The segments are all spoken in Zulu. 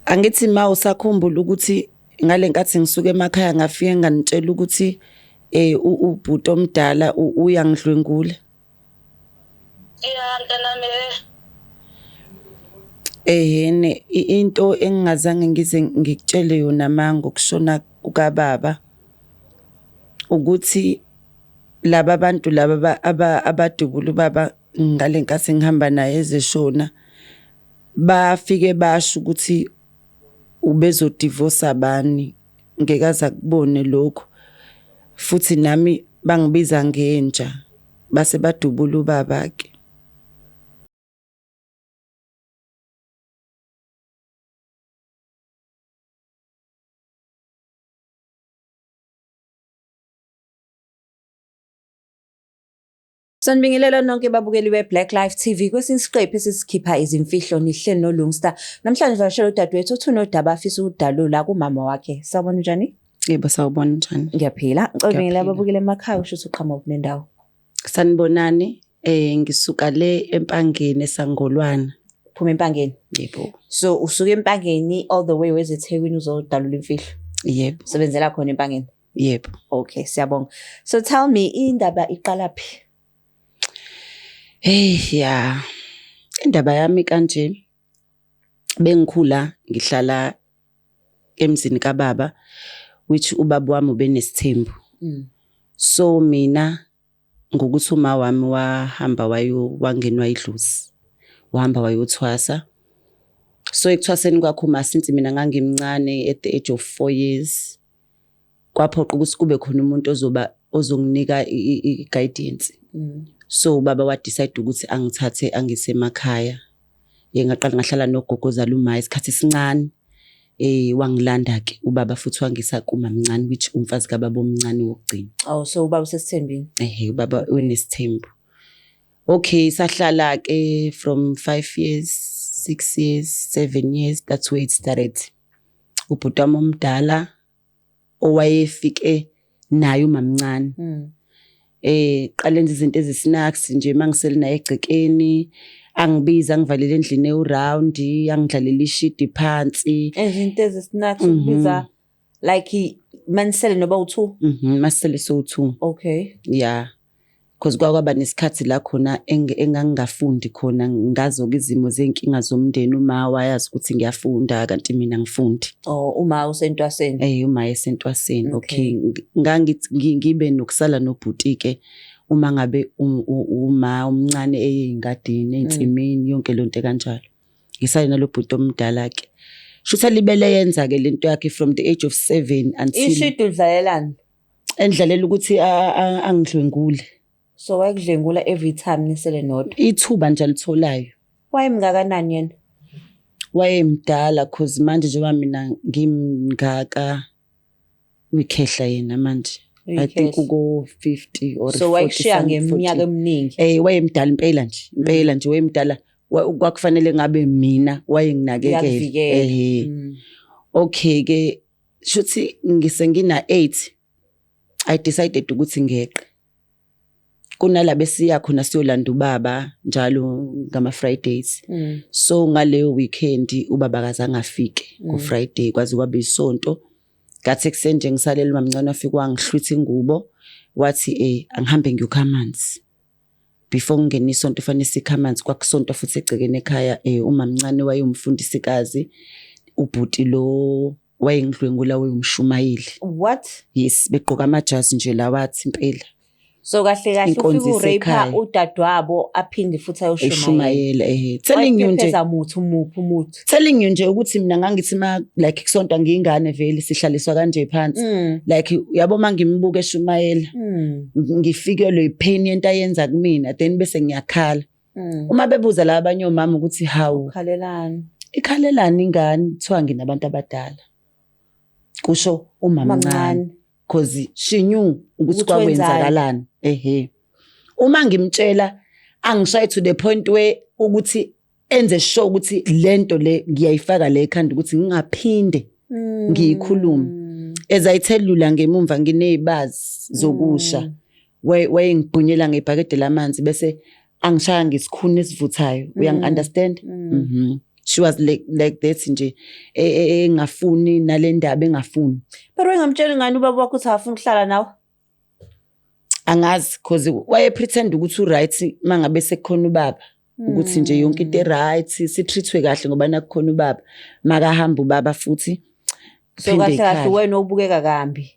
Angithi ma usakhumbula ukuthi ngale nkathi ngisuka emakhaya ngafike nganitshela ukuthi ubhuti omdala uyangidlwengula. Ya mntanami. Ehene into engingazange ngize ngikutshele yona ma ngokushona kukababa ukuthi laba bantu laba abadubula ubaba ngale nkathi ngihamba naye ezeshona bafike basho ukuthi ubezodivosa bani, ngeke aze akubone lokho. Futhi nami bangibiza ngenja, base badubula ubaba-ke. Sanibingelela nonke babukeli be-Black Life TV kwesinye isiqephu esisikhipha izimfihlo nihleli noLungsta. Namhlanje vakashela udadewethu othi unodaba afisa ukudalula kumama wakhe. Sawubona, njani? Yebo, sawubona, njani? Ngiyaphila. Ngicela ubingelela Ngiyaphila. ababukeli emakhaya, usho ukuthi uqhamuka kunendawo. Sanibonani, ngisuka le eMpangeni eSangolwana. Phuma eMpangeni. Yebo. So usuka eMpangeni all the way weze eThekwini uzodalula imfihlo. Yebo. Usebenzela khona eMpangeni. Yebo. Okay, siyabonga. So tell me, indaba iqala phi? Hey ya. Indaba yami kanje, bengikhula ngihlala emzini kababa, which ubaba wami ubenesithembu. So mina ngokuthi uma wami wahamba wayo wangenwa idlozi, wahamba wayothwasa. So ekuthwaseni kwakho ma, since mina ngangimncane at the age of 4 years, kwaphoqa ukuthi kube khona umuntu ozoba ozonginika i-guidance. So ubaba wa decide ukuthi angithathe angise emakhaya. Ngaqala ngahlala nogogo ozala uma isikhathi esincane. Wangilanda ke ubaba futhi wangisa kumamncane, which umfazi kababa omncane wokugcina. Oh, so ubaba usesithembini. Ehhe, ubaba unesithembu. Okay, sahlala ke from 5 years, 6 years, 7 years, that's where it started. Ubhuti wami omdala owayefike naye umamncane. Qala enza izinto ezisnacks nje mangisele naye egcekeni, angibiza angivalele endlini eround, angidlalela ishidi phansi. Izinto ezisnacks ukubiza like manisele noba u2? Mhm, masele so2. Yeah. Because kwakwaba nesikhathi la khona engangingafundi khona, ngazo ke izimo zenkinga zomndeni, uma wayazi ukuthi ngiyafunda kanti mina ngifundi. Oh, uma usentwaseni. Uma esentwaseni. Okay. Ngangithi ngibe nokusala nobhuti ke uma ngabe uma omncane eye engadini, ensimini, yonke lonto kanjalo. Ngisale nalobhuti omdala ke. Shutha libele yenza ke lento yakhe from the age of 7 until Ishidi udlalelani? Endlalela ukuthi angidlwengule. So wayekudlwengula every time nisele nodwa? Ithuba nje alitholayo. Wayemngakanani yena? Wayemdala, cause manje njengoba mina ngimngaka, uyikhehla yena manje. I think Uyikhehla. uko 50 or So wayekushiya 40 something, ngeminyaka 40. eminingi. Wayemdala impela nje, impela nje wayemdala. Kwakufanele ngabe mina wayenginakekela. Uyakuvikela. Okay ke, shuthi ngise ngina 8, I decided ukuthi ngeqe. Kunala besiya khona siyolanda ubaba njalo ngama Fridays. So ngaleyo weekend ubaba akazange afike ku Friday, kwaze kwabe isonto. Ngathi ekuseni nje ngisalela, umamncane wafika wangihlwitha ingubo, wathi angihambe ngiyokha amanzi. Before ngingena isonto fanele sikha amanzi, kwakusonto futhi egcekeni ekhaya, umamncane wayewumfundisikazi, ubhuti lo wayengidlwengula wayumshumayeli. What? Yes, begqoka amajazi nje lawa athi impela. So kahle kahle Inkonzo ufike urape isekhaya. udadewabo aphinde futhi ayoshumayela. Eshumayela. Telling you nje. Wayephepheza muthi umuphi umuthi. Telling you nje ukuthi mina ngangithi ma like kusonto ngiyingane vele sihlaliswa kanje phansi. Like uyabo mangimbuka eshumayela. Ngifikelwe ipain yento ayenza kumina, then bese ngiyakhala. Uma bebuza la abanye omama ukuthi hawu, Ukhalelani? Ikhalelani ingane, kuthiwa nginabantu abadala. Kusho umamncane. Mamncane. Because she knew ukuthi Ukuthi kwakwenzakalani. Ehhe. Uma ngimtshela angishaye to the point where ukuthi enze sure ukuthi lento le ngiyayifaka le ekhanda ukuthi ngingaphinde ngiyikhulume. As I tell you la ngemumva nginezibazi zokusha. Wayengibhunyela ngebhakede lamanzi bese angishaya ngesikhuni esivuthayo. Uyangi understand? She was like that nje, engafuni nale ndaba, engafuni. But wayengamtsheli ngani ubaba wakho ukuthi akafuni ukuhlala nawe? Angazi, cause waye-pretend ukuthi u-right mangabe sekukhona ubaba, ukuthi nje yonke into e-right, si-treat-we kahle ngoba nakukhona ubaba. Makahamba ubaba futhi So phinde kahle kahle ikhale. wena obukeka kambi.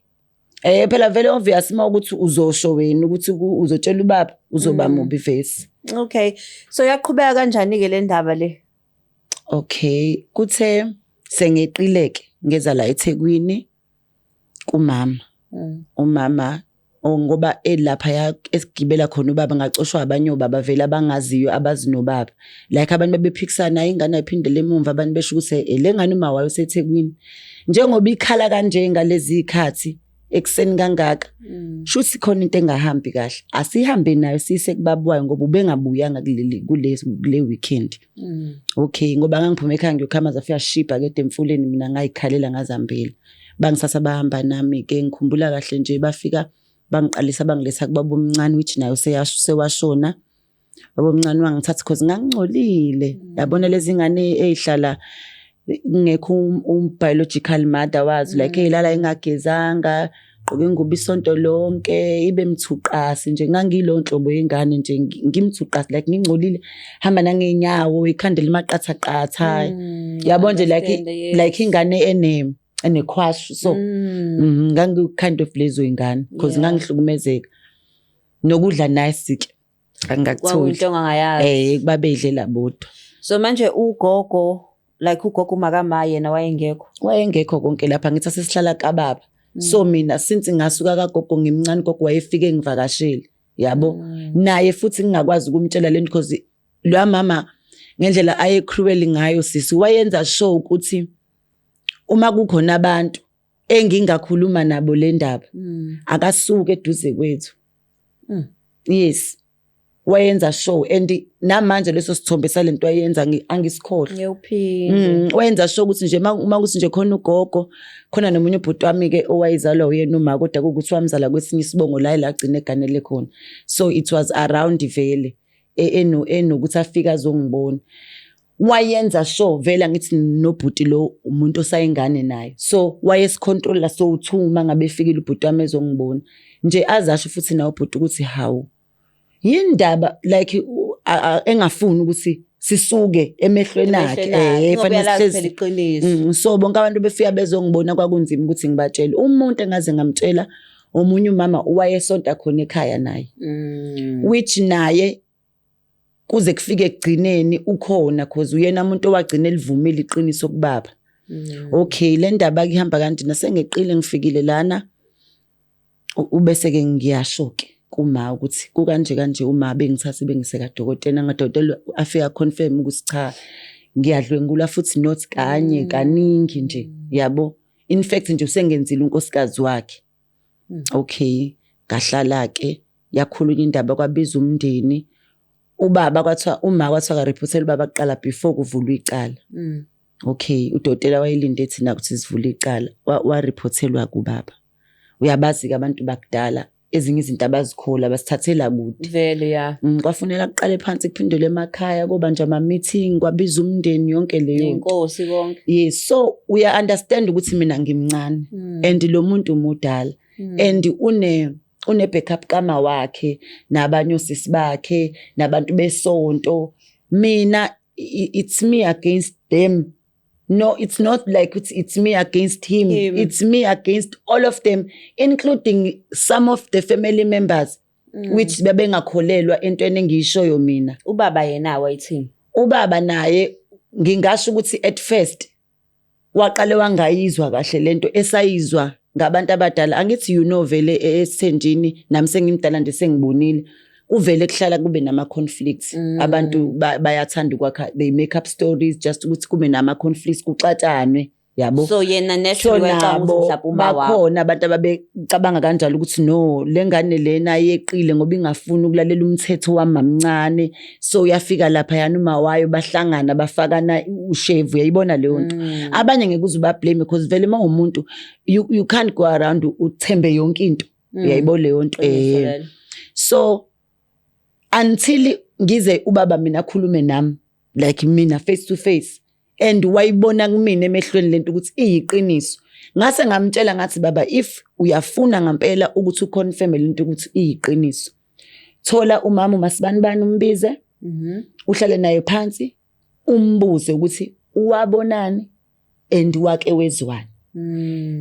Phela vele obvious uma ukuthi uzosho wena ukuthi uzotshela ubaba, uzoba mubi vesi. Okay, so yaqhubeka kanjani-ke le ndaba le? Okay, kuthe sengeqileke ngeza la eThekwini kumama. Umama, oh, ngoba elapha ya esigibela khona ubaba, ngacoshwa abanye obaba vele abangaziyo, abazi nobaba. Like abantu babephikisana, ingane ayiphindele emumva, abantu besho ukuthi le ngane uma wayo useThekwini. Njengoba ikhala kanje ngalezi ikhathi ekuseni kangaka, shuthi khona into engahambi kahle. Asihambe nayo siyise kubaba wayo ngoba ubengabuyanga kuleli kule weekend. Okay, ngoba ngangiphuma ekhaya ngiyokhama, zafika shibha kede emfuleni, mina ngayikhalela ngazihambela. Bangisasa bahamba nami ke, ngikhumbula kahle nje bafika bangiqalisa bangiletha kubaba omncane, which naye sewashona. Baba omncane wangithatha because ngangingcolile. Yabona lezi ngane ezihlala kungekho biological mother wazo, like eyilala ingagezanga, gqoke ingubo isonto lonke, ibe mthuqasi nje. Ngangiyilo nhlobo yengane nje, ngimthuqasi, like ngingcolile, hamba nangeenyawo, ikhanda limaqatha qatha, yabo nje, like Understand, yes. like ingane enekhwashu, so ngangi kind of lezo ingane because ngangihlukumezeka, nokudla nice ke angakutholi. Kwakuyinto ongangayazi. Babedlela bodwa. So manje ugogo, like ugogo umakama, yena wayengekho? Wayengekho konke lapha, ngithi sesihlala kababa. So mina since ngasuka kagogo ngimncane, gogo wayefike ngivakashele, yabo. Naye futhi ngingakwazi ukumtshela lento because lo mama ngendlela aye cruel ngayo, sisi, wayenza sure ukuthi uma kukhona abantu engingakhuluma nabo le ndaba, akasuke eduze kwethu. Yes, wayenza sure, and namanje leso sithombe salento ayenza angisikhohlwa. Ngiyawuphinde. Wayenza sure ukuthi nje uma kuthi nje khona ugogo, khona nomunye ubhuti wami ke owayezalwa uyena uma, kodwa kuwukuthi wamzala kwesinye isibongo la agcine eganele khona, so it was around vele enokuthi afike azongibona. Wayenza sure vele, angithi nobhuti lo umuntu osayingane naye, so wayesicontrola. So uthu uma ngabe efikile ubhuti wami ezongibona nje, azasho futhi nawe ubhuti ukuthi hawu, yindaba like engafuni ukuthi sisuke emehlweni akhe. Ngoba Fanele uyalazi sihlezi phela iqiniso. So bonke abantu befika bezongibona, kwakunzima ukuthi ngibatshele. Umuntu engaze ngamtshela omunye umama owayesonta khona ekhaya naye, which naye kuze kufike ekugcineni ukhona, cause uyena umuntu owagcina elivumile iqiniso kubaba. Okay, le ndaba ihamba kanti nasengeqile ngifikile lana, ubese ke ngiyasho ke kuma ukuthi kukanje kanje, uma bengithathe bengise kadokotela, ngadokotela afika confirm ukuthi cha, ngiyadlwengula futhi not kanye, kaningi nje, yabo. In fact nje usengenzile unkosikazi wakhe. Okay, ngahlala ke, yakhulunywa indaba, kwabiza umndeni, ubaba kwathiwa, uma kwathiwa ka-reportela ubaba kuqala before kuvulwa icala. Okay, udokotela wayelinde thina ukuthi sivule icala, wa-reportelwa kubaba. Uyabazi-ke abantu bakudala, ezinye izinto abazikhola basithathela kude. Vele, ya. Kwafuneka kuqale phansi, kuphindelwe emakhaya, koba nje ama-meeting, kwabiza umndeni, yonke leyo nto. Inkosi konke. Yes, so uya understand ukuthi mina ngimncane and lo muntu mudala and une backup kama wakhe nabanye osisi bakhe nabantu besonto. Mina it's me against them. No, it's not like it's me against him. Him. It's me against all of them, including some of the family members, which bebengakholelwa entweni engiyishoyo mina. Ubaba yena wayithini? Ubaba naye ngingasho ukuthi at first waqale wangayizwa kahle lento esayizwa ngabantu abadala. Angithi you know vele esithenjini, nami sengimdala nje, sengibonile kuvele kuhlala kube nama conflicts. Abantu bayathanda ukwakha, they make up stories just ukuthi kube nama conflicts, kuxatshanwe, yabo. So yena So naturally wayecabanga ukuthi nabo mhlawumbe uma wakho. bakhona abantu ababecabanga kanjalo ukuthi no, le ngane lena yeqile ngoba ingafuni ukulalela umthetho wamamncane, so uyafika lapha yana uma wayo, bahlangana bafakana ushevu, uyayibona leyo nto. Abanye ngeke uze uba-blame because vele uma uwumuntu you can't go around uthembe yonke into. Uyayibona leyo nto. Qiniso lelo. So until ngize ubaba mina akhulume nami, like mina face to face. And wayibona kumina emehlweni lento ukuthi iyiqiniso. Ngase ngamtshela ngathi, "Baba, if uyafuna ngempela ukuthi uconfirm lento ukuthi iyiqiniso, thola umama uMasibanibani, umbize, uhlale naye phansi, umbuze ukuthi uwabonani and wake wezwani."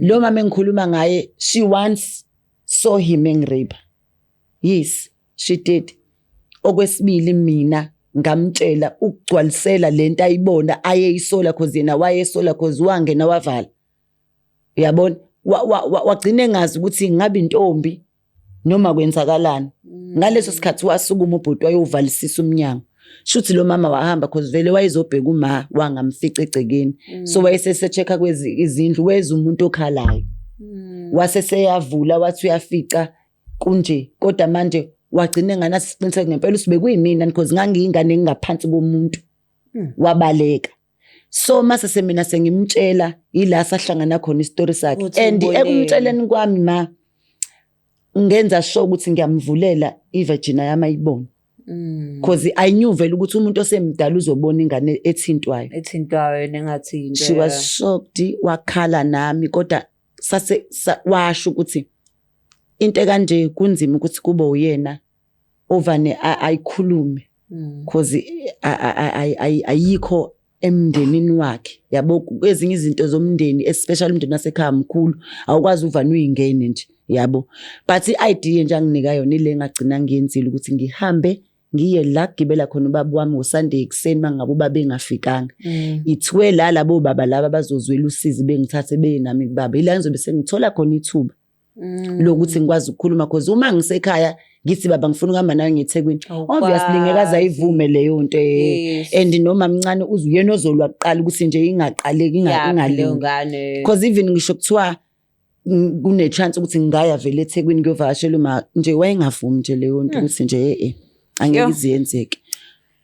Lo mama engikhuluma ngaye, she once saw him engirape. Yes, she did. Okwesibili, mina ngamtshela ukugcwalisela lento ayibona ayeyisola, cause yena wayesola, cause wangena wavala, uyabona, wagcina engazi ukuthi ngabe intombi noma kwenzakalani. Ngaleso sikhathi wasukuma ubhuti wayovalisisa umnyango, shuthi lo mama wahamba, cause vele wayezobheka uma wangamfica egcekeni. So wayesese-check-a kwezi izindlu, weza umuntu okhalayo, wase seyavula, wathi uyafica kunje. Kodwa manje wagcina enganaso isiqiniseko ngempela ukuthi bekuyimina, because ngangiyingane engingaphansi komuntu. Wabaleka. So mase semina sengimtshela, ila sahlangana khona isitori sakhe. Ukuthi And uboneni. ekumtsheleni kwami, ma ngenza sure ukuthi ngiyamvulela ivagina yami ayibone, because I knew vele ukuthi umuntu osemdala uzobona ingane ethintwayo. Ethintwayo nengathi into. She was shocked, wakhala nami, kodwa sase washo ukuthi into ekanje kunzima ukuthi kube uyena ovane ayikhulume, cause ayikho emndenini wakhe, yabo. Ezinye izinto zomndeni, especially umndeni wasekhaya mkhulu, awukwazi uvane uyingene nje, yabo. But i-idea nje anginika yona ile ngagcina ngiyenzile ukuthi ngihambe ngiye la kugibela khona ubaba wami ngoSunday ekuseni, mangabe ubaba engafikanga. Ithiwe la labo baba laba bazozwela usizi, bengithathe beye nami kubaba, ila ngizobe sengithola khona ithuba lokuthi ngikwazi ukukhuluma, cause uma ngisekhaya ngithi, "Baba, ngifuna ukuhamba nawe ngeThekwini," obviously ngeke aze ayivume leyo nto. And noma mncane uze uyena ozolwa kuqala ukuthi nje ingaqaleki, Yaphi leyo ingalungi. ngane? Because even ngisho kuthiwa kune-chance ukuthi ngingaya vele eThekwini kuyovakashela uma nje, wayengavumi nje leyo nto, ukuthi nje angeke ize yenzeke.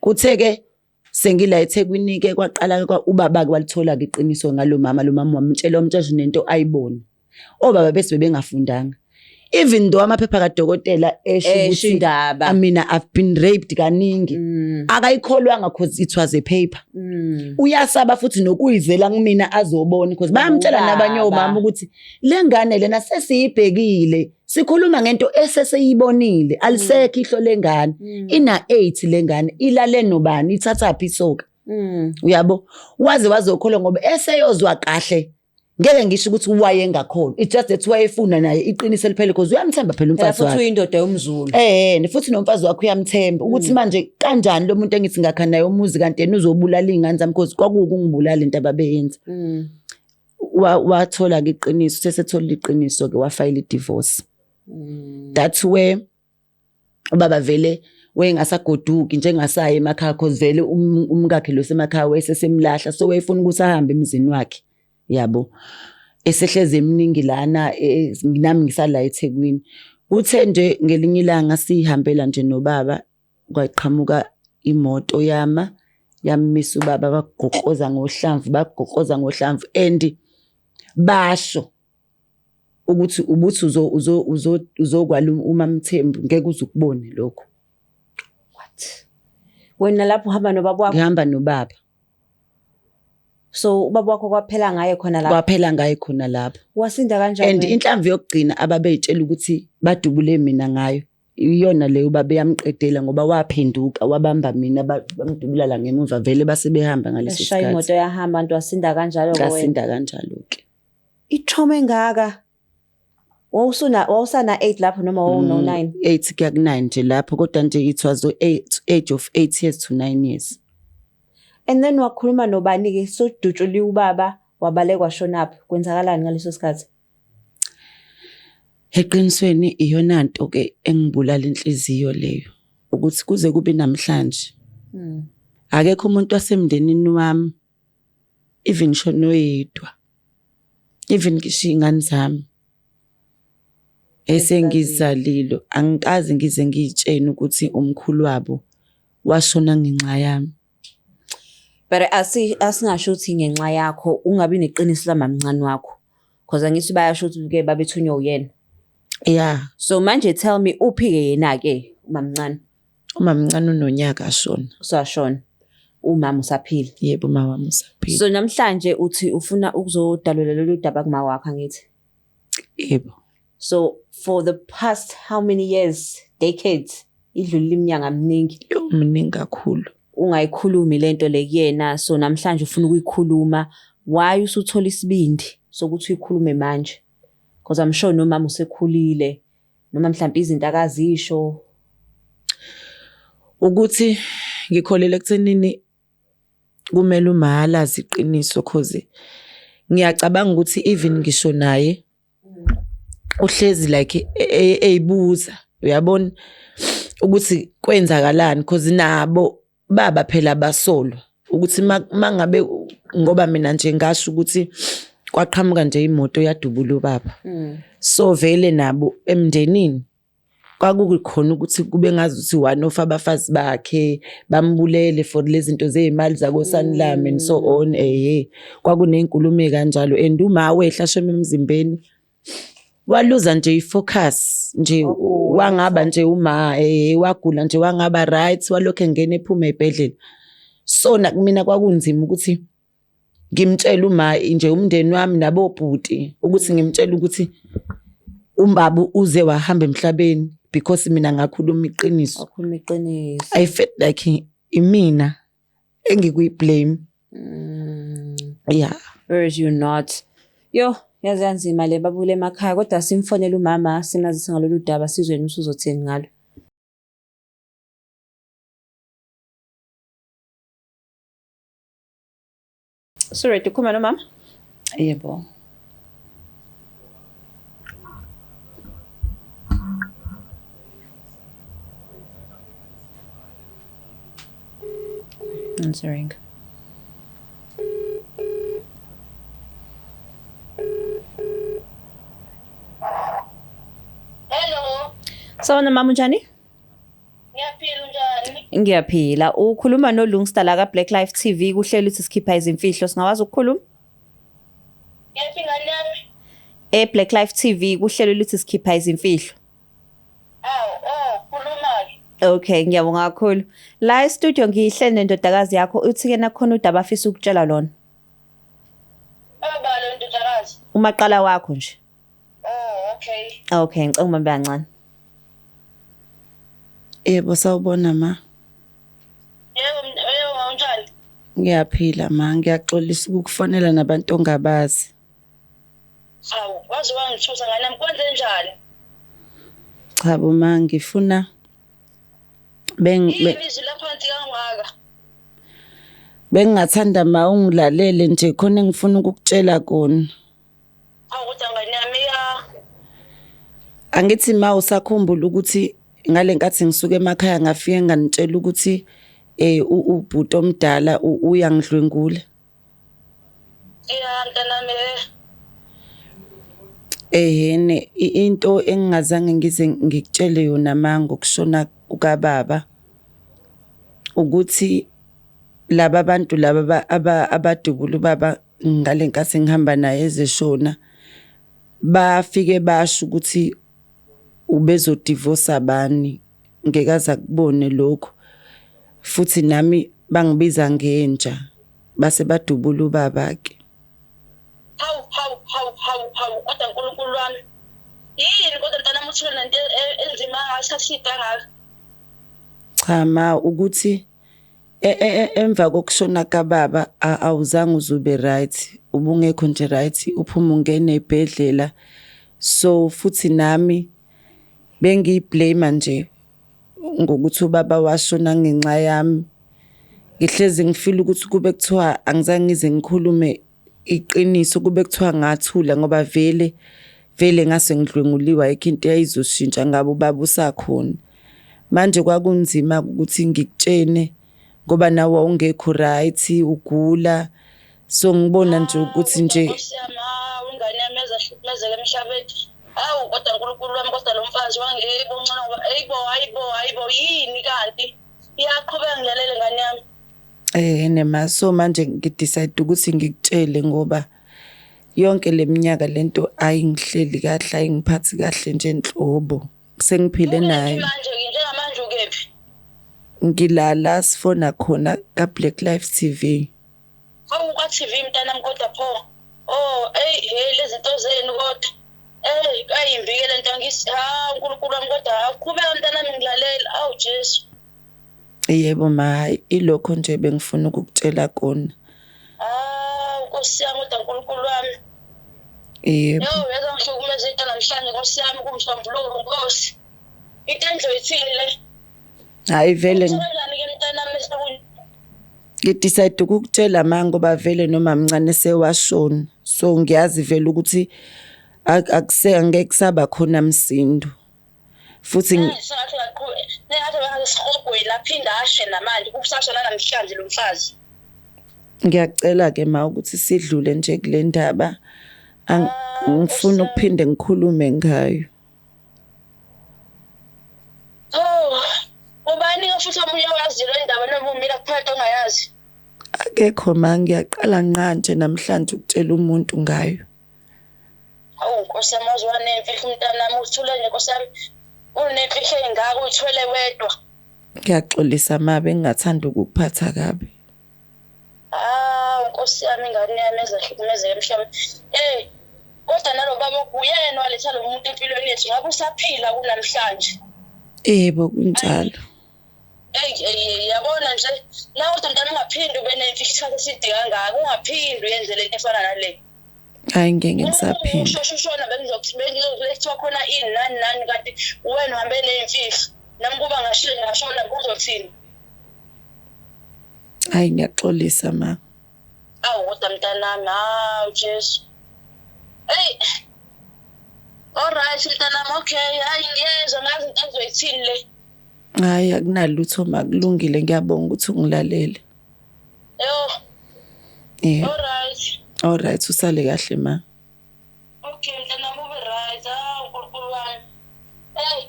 Kuthe-ke sengila eThekwini-ke, kwaqala-ke ubaba-ke walithola-ke iqiniso ngalo mama. Lo mama wamtshela, wamtshela nento ayibona. Obaba bese bebengafundanga, even though amaphepha kadokotela esho Esho ukuthi indaba. Mina I've been raped kaningi, akayikholwanga cause it was a paper. Uyasaba futhi nokuyizela kumina azobona, because bayamtshela Ubaba. nabanye omama ukuthi le ngane lena sesiyibhekile, sikhuluma ngento eseseyibonile, alisekho ihlo lengane. Ina 8 lengane, ilale nobani, ithathaphi isoka? Uyabo, waze wazokholwa ngoba eseyozwa kahle. Ngeke ngisho ukuthi wayengakholwa, it's just that wayefuna naye iqiniso eliphele, because uyamthemba phela Phela umfazi futhi wakhe. uyindoda yomZulu. Futhi nomfazi wakhe uyamthemba ukuthi manje kanjani lo muntu engithi ngakha naye umuzi kanti yena uzobulala iy'ngane zami, because kwakuwukungibulala into ababeyenza. Wathola-ke iqiniso, sesetholile iqiniso-ke, wafayila i-divorce. That's where ubaba vele wayengasagoduki njengasaye emakhaya, cause vele umkakhe lo semakhaya wayesesemlahla, so wayefuna ukuthi ahambe emzini wakhe, yabo. Esehleze eminingi lana, nami ngisala eThekwini. Kuthe nje ngelinye ilanga sihambela nje nobaba, kwaqhamuka imoto yama, yamisa ubaba, bagoqoza ngohlamvu, bagoqoza ngohlamvu, and basho ukuthi ubuthi uzokwala uMamthembu, ngeke uze ukubone lokho. What? Wena lapho uhamba nobaba wakho? Ngihamba nobaba. So ubaba wakho kwaphela ngaye khona lapho? Kwaphela ngaye khona lapho. Wasinda kanjani And wena? inhlamvu yokugcina ababeyitshela ukuthi badubule mina ngayo, iyona leyo ubaba yamqedela, ngoba waphenduka wabamba mina, bamdubula la ngemuva, vele base behamba ngaleso Yashaya sikhathi. imoto yahamba, antu wasinda kanjalo wena. Ngasinda kanjalo-ke. I-trauma engaka. Wawusana 8 lapho noma wawuno 9? 8 kuya ku-9 nje lapho, kodwa nje it was the age of 8 years to 9 years. And then wakhuluma nobani ke sodutshuliwe ubaba, wabaleka, washonaphi? Kwenzakalani ngaleso sikhathi? Eqinisweni iyona nto ke engibulala inhliziyo leyo, ukuthi kuze kube namhlanje akekho umuntu wasemndenini wami, even ngisho noyedwa, even ngisho iy'ngane zami esengizalile, angikaze ngize ngiy'tshene ukuthi umkhulu wabo washona ngenxa yami. But asingasho ukuthi ngenxa yakho, ungabi neqiniso lamamncane wakho. Because angithi bayasho ukuthi ke babethunywa uyena. Yeah. So manje tell me, uphi ke yena ke umamncane? Umamncane unonyaka ashona. Usashona. Umama usaphila? Yebo, uma wami usaphila. So namhlanje uthi ufuna ukuzodalula lolu daba kuma wakho, angithi? Yebo. So for the past how many years, decades, idlulile iminyaka miningi. Yo, mningi kakhulu. Ungayikhulumi lento le kuyena, so namhlanje ufuna ukuyikhuluma. Why usuthola isibindi sokuthi uyikhulume manje? Because I'm sure nomama usekhulile, noma mhlawumbe izinto akazisho. Ukuthi ngikholele ekuthenini kumele uma alazi iqiniso, cause ngiyacabanga ukuthi even ngisho naye uhlezi like eyibuza, uyabona, ukuthi kwenzakalani, cause nabo baba phela basolwa ukuthi mangabe, ngoba mina nje ngasho ukuthi kwaqhamuka nje imoto yadubula ubaba. So vele nabo emndenini kwakukhona ukuthi kube ngazuthi one of abafazi bakhe bambulele for lezi zinto zey'mali zako-Sanlam and so on. Kwakuney'nkulumo ey'kanjalo, and uma wehla shame emzimbeni waluza nje i-focus nje, wangaba nje uma wagula nje wangaba right, walokhu engena ephuma ey'bhedlela. So nakumina kwakunzima ukuthi ngimtshele uma nje umndeni wami nabobhuti ukuthi ngimtshele ukuthi umbaba uze wahamba emhlabeni because mina ngakhuluma iqiniso. Wakhuluma iqiniso. I felt like imina engikuyi-blame. Yeah. Whereas you're not. Yo, yazi yanzima le babule emakhaya, kodwa simfonele umama simazise ngalolu daba, sizwe ukuthi uzothini ngalo. So ready ukukhuluma nomama? Yebo. Answering. Hello. Sawubona mama, unjani? Ngiyaphila, unjani? Ngiyaphila. Ukhuluma noLungsta la ka Black Life TV, kuhlelo ukuthi sikhipha izimfihlo. Singakwazi ukukhuluma? Ngiyaphi ngane yami? E Black Life TV, kuhlelo ukuthi sikhipha izimfihlo. Awu, oh, khuluma-ke. Okay, ngiyabonga kakhulu. La e studio ngihleli nendodakazi yakho, uthi ke nakhona udaba afisa ukutshela lona. Baba lo ndodakazi. Umaqala wakho nje. Oh, okay. Okay, ngicela ungibambe kancane. Yebo, sawubona ma. Yebo, yebo, unjani? Ngiyaphila ma, ngiyaxolisa ukukufonela nabantu ongabazi. Hawu, waze wangithusa ngane yami, kwenze njani? Cha bo ma, ngifuna Yini izwi laphansi kangaka? Bengingathanda ma ungilalele nje, khona engifuna ukukutshela kona. Hawu kodwa ngane yami ya. Angithi ma usakhumbula ukuthi ngale nkathi ngisuka emakhaya ngafike nganitshela ukuthi ubhuti omdala uyangidlwengula. Ya mntanami. Ehene, into engingazange ngize ngikutshele yona ma ngokushona kukababa ukuthi laba bantu laba abadubula ubaba ngale nkathi ngihamba naye ezeshona, bafike basho ukuthi ubezodivorce bani, ngeke aze akubone lokho, futhi nami bangibiza ngenja, base badubula ubaba ke. Hawu, hawu, hawu, hawu, hawu, kodwa uNkulunkulu wami. Yini kodwa mntanami uthule nento enzima ngathi kangaka? Cha ma, ukuthi emva kokushona kababa awuzange uzube right, ubungekho nje right, uphuma ungena ebhedlela. So futhi nami bengiyiblame nje ngokuthi ubaba washona ngenxa yami. Ngihlezi ngifeel ukuthi kube kuthiwa angizange ngize ngikhulume iqiniso, kube kuthiwa ngathula, ngoba vele vele ngase ngidlwenguliwe, ayikho into eyayizoshintsha ngabe ubaba usakhona. Manje kwakunzima ukuthi ngikutshene ngoba nawe wawungekho right, ugula. So ngibona nje ukuthi nje Nkosi yami, hawu ingane yami yazahlukumezeka emhlabeni. Hawu kodwa uNkulunkulu wami, kodwa lo mfazi wangibo ngcono ngoba ayibo, hayibo, hayibo, yini kanti? Iyaqhubeka, ngilalele ngane yami. Nema, so manje ngidecide ukuthi ngikutshele ngoba yonke leminyaka lento ayingihleli kahle, ayingiphathi kahle nje nhlobo. Sengiphile Ukephi nayo. Manje njengamanje ukephi? Ngilala sifona khona ka Black Life TV. Hawu kwa TV mntanami kodwa pho. Oh, hey hey lezinto zenu kodwa. Hey, ayimbike lento ngisi ha uNkulunkulu wami kodwa awuqhubeka mntanami ngilalela. Awu Jesu. Yebo ma, ilokho nje bengifuna ukukutshela kona. Ah, Nkosi yami kodwa uNkulunkulu wami. Yebo. Yo, yaze ngihlukumeza into namhlanje Nkosi yami kumsombuluko Nkosi. Into endloyithini le? Hayi vele Kanjani ke mntanami seku ngidecide ukukutshela ma ngoba vele noma mncane sewashona. So ngiyazi vele ukuthi akuse angeke kusaba khona msindo. Futhi sengathi ngaqhubeka sengathi bangasihogweni aphinda ashe namanje kusasha nanamhlanje lo mfazi. Ngiyacela ke ma ukuthi sidlule nje kule ndaba. Ngifuna ukuphinde ngikhulume ngayo. Oh, ubani ke futhi omunye owaziyo le ndaba noma umina kuphela ongayazi? Akekho ma, ngiyaqala nqa nje namhlanje ukutshela umuntu ngayo. Hawu Nkosi yami waze wanemfihlo umntanami uthule nje Nkosi yami. Unemfihlo engaka uyithwele wedwa. Ngiyaxolisa ma, bengingathanda ukukuphatha kabi. Ah, Nkosi yami ingane yami ezahlukumezeka emhlabeni. Eh, kodwa nalo baba uyena waletha lo muntu empilweni yethu ngabe usaphila kunamhlanje. Yebo kunjalo. Ey ey yabona nje na kodwa mntana ungaphindi ube nemfihlo isikhathi eside kangaka ungaphindi uyenze lento efana nale. Hayi ngeke ngisaphinda. Ushosha ushona bengizokuthi bengizokuthiwa khona ini nani nani kanti wena uhambe nemfihlo. Nami kuba ngashiye ngashona kuzothini? Hayi ngiyaxolisa ma. Awu kodwa mntanami, hawu Jesu. Hey. Alright mntanami, okay. Hayi ngiyezwa ngazi into engizoyithini le. Hayi akunalutho ma, kulungile ngiyabonga ukuthi ungilalele. Yo, Yeah. alright. Alright usale kahle ma. Okay mntanami ube right. Hawu uNkulunkulu wami. Hey.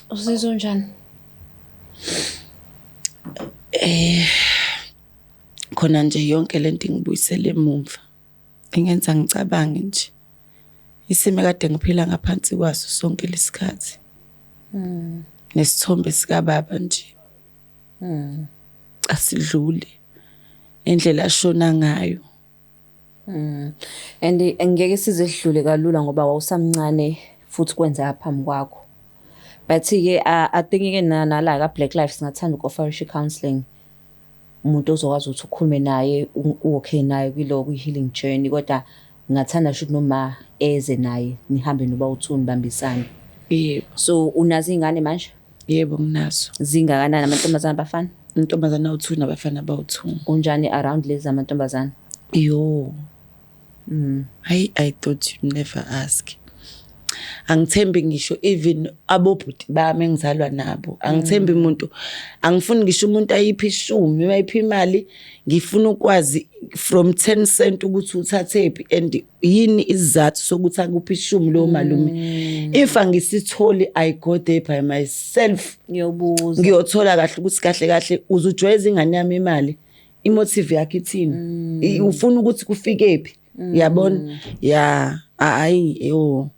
Uzizwa unjani? Khona nje yonke lento ingibuyisele emuva. Ingenza ngicabange nje. Isimo kade ngiphila ngaphansi kwaso sonke lesikhathi. Nesithombe sikababa nje. Asidluli. Indlela ashona ngayo. And ngeke size sidlule kalula ngoba wawusamncane futhi kwenzeka phambi kwakho. But ke I think ke nala ka Black Life singathanda uku-offerisha i-counselling. Umuntu ozokwazi ukuthi ukhulume naye u-okay naye kulo kwi-healing journey kodwa ngingathanda sho ukuthi noma eze naye nihambe noba u-two nibambisane. Yebo. So unazo iy'ngane manje? Yebo nginazo. Zingakanani amantombazane abafana? Intombazana awu-2 nabafana abawu-2. Unjani around lezi zamantombazane? Yo. Hayi I thought you'd never ask. Angithembi ngisho even abobhuti bami engizalwa nabo. Angithembi umuntu. Angifuni ngisho umuntu ayiphi ishumi, ayiphi imali. Ngifuna ukwazi from 10 cent ukuthi uthathephi and yini isizathu sokuthi akuphi ishumi lo malume. If angisitholi I go there by myself. Ngiyobuza. Ngiyothola kahle ukuthi kahle kahle uzujwayeza ingane yami imali. Imotive yakhe ithini? Ufuna ukuthi kufike phi? Yabona? Ya, hayi yo.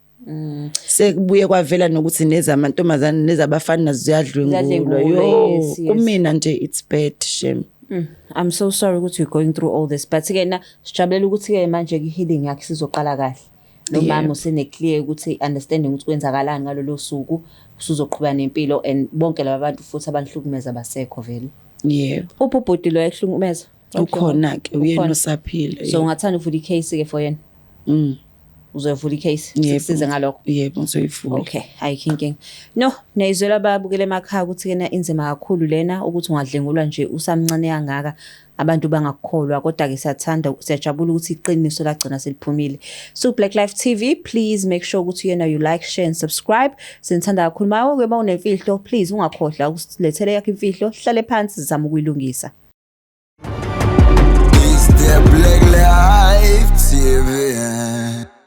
Sekubuye kwavela nokuthi nezamantombazane nezabafana nazo ziyadlwengulwa. Ziyadlwengulwa, Yo, yes, yes. kumina nje it's bad shame. I'm so sorry ukuthi you're going through all this but ke na sijabulela ukuthi ke manje i-healing yakhe sizoqala kahle. Nomama Yebo. usene clear ukuthi understanding ukuthi kwenzakalani ngalolo suku usuzoqhubeka nempilo and bonke laba bantu futhi abanihlukumeza basekho vele. Yebo. Uphi ubhuti lo ehlukumeza? Ukhona ke uyena Ukhona. osaphila. So ungathanda uvula i-case ke for yena? Uzoyivula i-case Yebo. sikusize ngalokho. Yebo ngizoyivula. Okay, ayikho inkinga. No, niyayizwela ababukele emakhaya ukuthi kena inzima kakhulu lena ukuthi ungadlengulwa nje usamncane kangaka abantu bangakukholwa kodwa ke siyathanda siyajabula ukuthi iqiniso lagcina seliphumile. So Black Life TV, please make sure ukuthi yena you like, share and subscribe. Sinithanda kakhulu. Mawe ke mawunemfihlo, please ungakhohlwa usilethele yakho imfihlo, hlale phansi sizama ukuyilungisa. It's the Black Life TV.